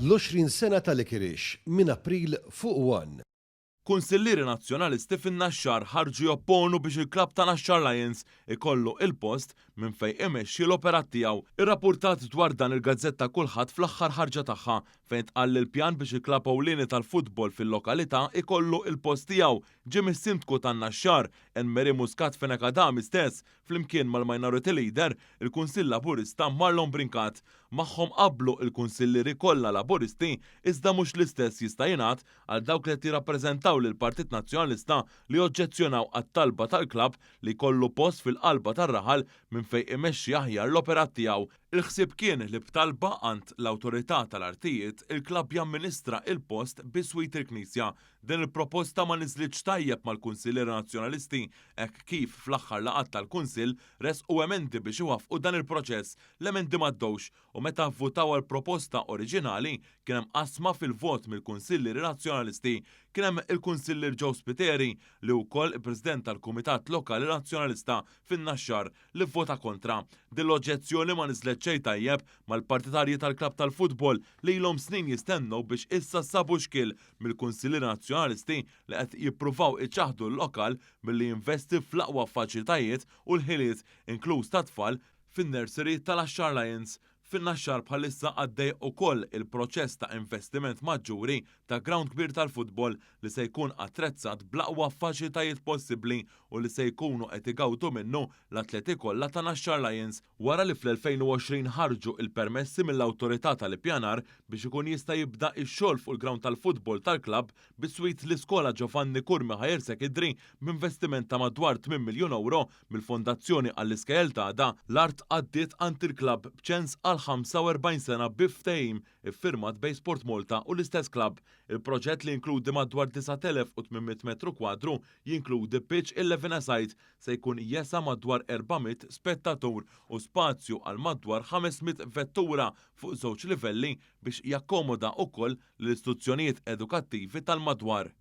L-20 sena ta' Licorice minn April fuq one. Kunsillieri Nazzjonalisti fin-Naxxar ħarġu jopponu biex il-klabb ta' Naxxar Lions ikollu il-post minn fejn imexxi l-operat tiegħu. Irrappurtat dwar dan il-gazzetta Kullħadd fl-aħħar ħarġa tagħha fejn tqal li l-pjan biex il-klabb ewlieni tal-futbol fil-lokalità ikollu il-post tiegħu ġie mis-Sindku tan-Naxxar, Anne Marie Muscat Fenech Adami stess flimkien mal-Minority Leader, il-Kunsill Laburista Marlon Brincat. Magħhom qablu il-Kunsillieri kollha Laburisti iżda mhux l-istess jista' jingħad għal dawk li qed jirrappreżentaw lill-Partit Nazzjonalista li oġġezzjonaw għat-talba tal-klabb li jkollu post fil-qalba tar-raħal minn fejn imexxi aħjar l-operat tiegħu. Il-ħsieb kien li b'talba għand l-Awtorità tal-Artijiet, il-klabb jamministra il-post biswit il-Knisja. Din il-proposta ma niżlitx tajjeb mal-Kunsillieri Nazzjonalisti hekk kif fl-aħħar laqgħat tal-Kunsill ressqu emendi biex iwaffqu dan il-proċess. L-emendi m'għaddewx u meta vvutaw għall-proposta oriġinali kien hemm qasma fil-vot mill-Kunsillieri Nazzjonalisti. Kien hemm il-Kunsillier Joe Spiteri li hu wkoll il-President tal-Kumitat Lokali Nazzjonalista fin-Naxxar li vvota kontra. Din l-oġġezzjoni ma niżlet xejn tajjeb mal-partitarji tal-klabb tal-futbol li ilhom snin jistennew biex issa sabu xkiel mill-Kunsillieri Nazzjonalisti li qed jippruvaw iċaħħdu l-lokal milli jinvesti fl-aqwa faċilitajiet u l-ħiliet, inkluż tat-tfal, fin-nursery tal-Għaxxar Lions. Fin-Naxxar bħalissa għaddej ukoll il-proċess ta' investiment maġġuri ta' grawnd kbir tal-futbol li se jkun attrezzat bl-aqwa faċilitajiet possibbli u li se jkunu qed igawdu minnu l-atleti kollha ta' Naxxar Lions. Wara li fl-2020 ħarġu il-permessi mill-Awtorità tal-Ippjanar biex ikun jista' jibda x-xogħol fuq il-grawnd tal-futbol tal-klabb biswit l-iskola Giovanni Curmi Higher Secondary b'investiment ta' madwar 8 miljun ewro mill-Fondazzjoni għall-Iskejjel t'Għada, l-art għaddiet għand il-klabb b'ċens għal 45 sena bi ftehim iffirmat bejn SportMalta u l-istess klabb. Il-proġett li jinkludi madwar 9,800 metru kwadru jinkludi pitch 11-a-side se jkun jesa' madwar 400 spettatur u spazju għal madwar 500 vettura fuq żewġ livelli biex jakkomoda wkoll lill-istituzzjonijiet edukattivi tal-madwar.